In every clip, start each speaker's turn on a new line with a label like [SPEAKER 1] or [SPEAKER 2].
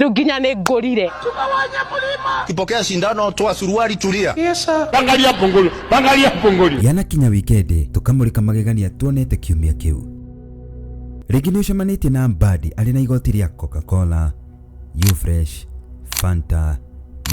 [SPEAKER 1] Rĩu nginya nĩ ngũrire.
[SPEAKER 2] Kipokea shindano, toa suruali, tulia.
[SPEAKER 3] Angalia pungulu, angalia pungulu.
[SPEAKER 4] Yanakinya wikendi tukamũrĩka magegania tuonete kiumia kĩu. Rĩngĩ nĩ ũcemanĩtie na Mbadi arĩ na igoti rĩa Coca-Cola, Ufresh, Fanta,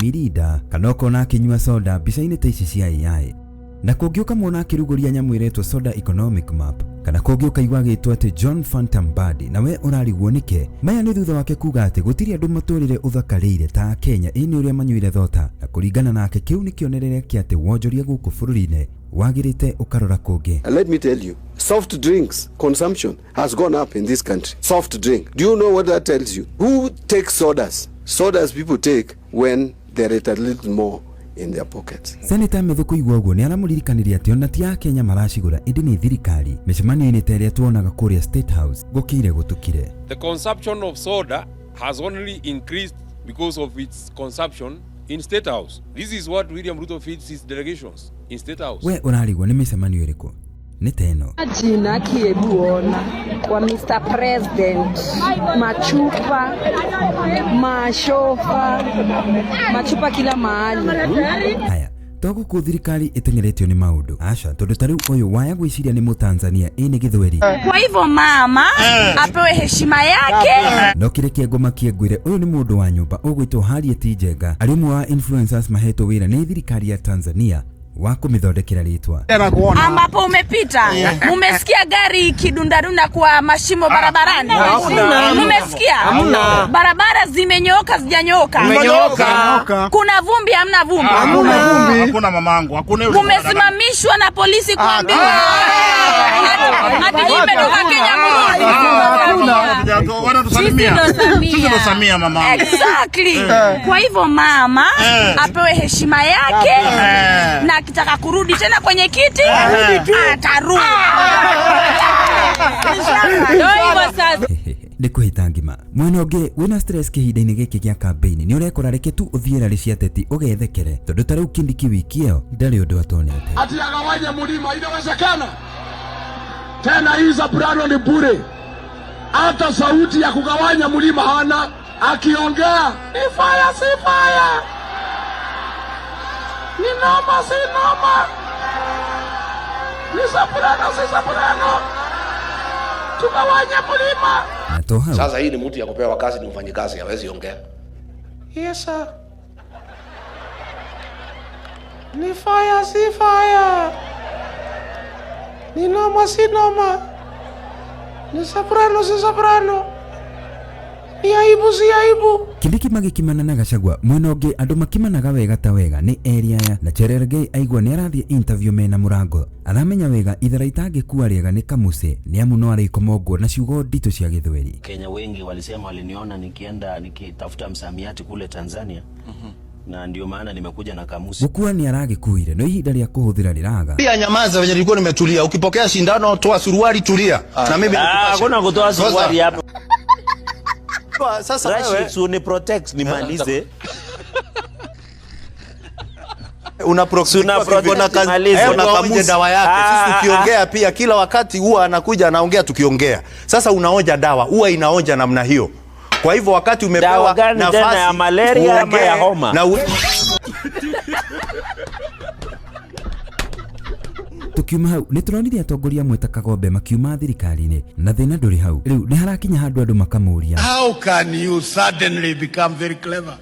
[SPEAKER 4] Mirinda kana ũkona akĩnyua soda mbica-inĩ ta ici cia AI. Na kũngĩ ũkamwona akĩrugũria nyamũ ĩretwo Soda Economic Map kana kũngĩ ũkaigua agĩtwo atĩ John Fanta Mbadi na we ũrarigwo nĩke. Maya nĩ thutha wake kuga atĩ gũtirĩ andũ matũrĩre ũthakarĩire ta Akenya ĩ nĩ ũrĩa manyuire thota, na kũringana nake kĩu nĩ kĩonereria kĩa atĩ wonjoria gũkũ bũrũri-inĩ wagĩrĩte ũkarora kũngĩ.
[SPEAKER 5] And let me tell you, soft drinks consumption has gone up in this country. Soft drink. Do you know what that tells you? Who takes sodas? Sodas people take when they're at a little more in their pockets.
[SPEAKER 4] Seneta Methu kũigua ũguo nĩ aramũririkanirie atĩ ona ti Akenya maracigũra ĩndĩ nĩ thirikari mĩcemanio-inĩ ta ĩrĩa tuonaga kũrĩa State House gũkĩire gũtukire.
[SPEAKER 6] The consumption of soda has only increased because of its consumption in State House. This is what William Ruto feeds his delegations in State House.
[SPEAKER 4] We ũrarigwo nĩ mĩcemanio ĩrĩkũ? Nĩ ta ĩno.
[SPEAKER 7] Jina kiebuona kwa Mr. President, machupa mashofa machupa kila mahali.
[SPEAKER 4] Haya, to gũkũ thirikari ĩteng'eretio nĩ maũndũ aca, tondũ ta rĩu ũyũ waya gwĩciria nĩ Mũtanzania ĩ nĩ Gĩthweri.
[SPEAKER 7] Kwa hivyo mama apewe heshima yake.
[SPEAKER 4] No kĩrĩa kĩngũmakia ngwĩre ũyũ nĩ mũndũ wa nyũmba ũgwĩtwo Harriet Njenga arĩ ũmwe wa influencers mahetwo wĩra nĩ thirikari ya Tanzania wa kũmĩthondekera rĩtwa.
[SPEAKER 7] Ambapo umepita mumesikia gari ikidundadunda kwa mashimo barabarani? Mumesikia barabara zimenyooka zijanyooka? Kuna vumbi hamna vumbi?
[SPEAKER 3] Hakuna mamangu, hakuna yule.
[SPEAKER 7] Mumesimamishwa na polisi kuambiwa ati nyinyi mmetoka Kenya mrudi.
[SPEAKER 3] Wanatusalimia. Sisi ndo Samia mamangu.
[SPEAKER 7] Exactly. Kwa hivyo mama apewe heshima yake na akitaka kurudi tena kwenye kiti atarudi. Ndio hivyo sasa.
[SPEAKER 4] Nĩ kũhĩta ngima mwena ũngĩ wĩna stress kĩhinda-inĩ gĩkĩ gĩa campaign nĩ ũrekora reke tu ũthiĩ rarĩ cia ateti ũgethekere tondũ ta rĩu Kindiki wiki ĩyo ndarĩ ũndũ atonete.
[SPEAKER 3] Ati agawanye mulima, inawezekana? Tena hii Soprano ni bure, hata sauti ya kugawanya mulima hana. Akiongea ni fire, si fire, ni noma, si noma, ni Soprano, si Soprano, tugawanye mulima.
[SPEAKER 4] Na to hau
[SPEAKER 8] Sasa hii ni mtu ya kupewa kazi, ni mfanyikazi, hawezi ongea.
[SPEAKER 3] Yes sir. Ni fire, si fire, ni noma, si noma, ni soprano, si soprano, ni aibu, si aibu.
[SPEAKER 4] Kindiki magĩkimana na Gachagua mwena ũngĩ andũ makimanaga wega ta wega nĩ eri aya na Cherargei aigua nĩ arathiĩ interview mena mũrango aramenya wega ithara itangĩkua rĩega nĩ kamũcĩ nĩ amu no arĩkomongwo na ciugo nditũ cia Gĩthweri.
[SPEAKER 9] Kenya wengi walisema waliniona nikienda nikitafuta msamiati kule Tanzania na ndio maana nimekuja na kamusi.
[SPEAKER 4] Gũkua nĩ aragĩkuire no ihinda rĩa kũhũthĩra rĩraga.
[SPEAKER 2] Pia nyamaza venye nilikuwa nimetulia. Ukipokea shindano, toa suruali, tulia. Na mimi nikupashe.
[SPEAKER 9] Hakuna kutoa suruali hapa.
[SPEAKER 2] Sasa wewe
[SPEAKER 9] Rashid, uni protect nimalize.
[SPEAKER 2] una proxy
[SPEAKER 9] Suna protect nimalize.
[SPEAKER 2] Kuna kamusi dawa yake. Sisi tukiongea pia kila wakati huwa anakuja anaongea tukiongea. Sasa unaonja dawa, huwa inaonja namna hiyo. Kwa hivyo wakati umepewa
[SPEAKER 9] Dawa gani tena
[SPEAKER 2] nafasi
[SPEAKER 9] ya malaria ama ya
[SPEAKER 2] uongee
[SPEAKER 9] homa?
[SPEAKER 2] na
[SPEAKER 4] Tukiuma hau nĩ tũronire atongoria amwe ta Kagombe makiuma thirikari-inĩ na thĩna ndũrĩ hau. Rĩu nĩ harakinya handũ andũ makamũria
[SPEAKER 3] How can you suddenly become very clever?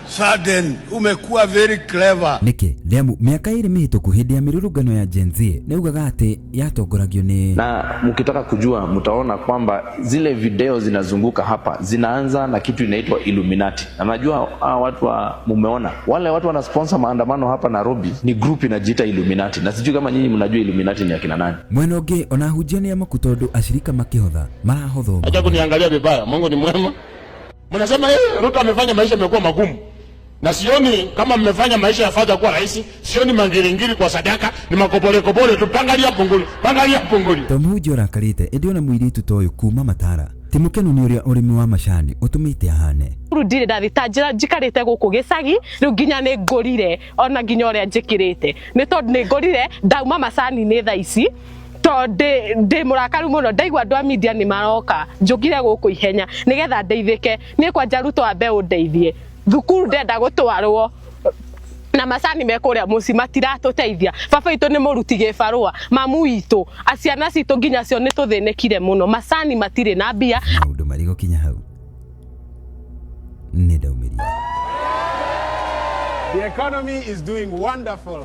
[SPEAKER 3] Sudden, umekuwa very clever.
[SPEAKER 4] nĩkĩ nĩ amu mĩaka ĩrĩ mĩhĩtũku hĩndĩ ya mĩrũrũngano ya Gen Z nĩ augaga atĩ yatongoragio nĩ
[SPEAKER 10] Na mkitaka kujua mtaona kwamba zile video zinazunguka hapa zinaanza na kitu inaitwa Illuminati. Na najua hawa watu wa mumeona wale watu wana sponsor maandamano hapa Nairobi ni group inajiita Illuminati, na sijui kama nyinyi mnajua Illuminati ni akina nani.
[SPEAKER 4] Mwena ũngĩ ona ahunjia nĩ amaku tondũ acirika makĩhotha marahothwo
[SPEAKER 3] Acha kuniangalia vibaya, Mungu ni mwema. Mnasema Ruto amefanya maisha yamekuwa magumu. Na sioni kama mmefanya maisha ya fadha kuwa rahisi, sioni mangiringiri kwa sadaka, ni makobole kobole tu, pangalia punguli, pangalia punguli.
[SPEAKER 4] To mũhunjia ũrakarĩte ĩndĩ ona mũirĩtu ta ũyũ kuma Matara ti mũkenu nĩ ũrĩa ũrĩmi wa macani ũtũmĩte ahane.
[SPEAKER 1] Rĩu ndirĩ ndathiĩ ta njĩra njikarĩte gũkũ gĩcagi rĩu nginya nĩ ngũrire ona nginya ũrĩa njĩkĩrĩte nĩ tondũ nĩ ngũrire ndauma macani-inĩ thaa ici. To ndĩ mũrakaru mũno. Ndaigua andũ a media nĩ maroka, njũkire gũkũ ihenya nĩgetha ndeithĩke. Niĩ kwanja Ruto ambe ũndeithie, thukuru ndenda gũtwarwo na macani me kũrĩa mũciĩ matiratũteithia. Baba witũ nĩ mũruti gĩbarũa, mamu witũ, aciana citũ nginya cio nĩ tũthĩnĩkire mũno, macani matirĩ na mbia.
[SPEAKER 4] Maũndũ marĩ gũkinya hau nĩ ndaumĩria.
[SPEAKER 11] The economy is doing wonderful.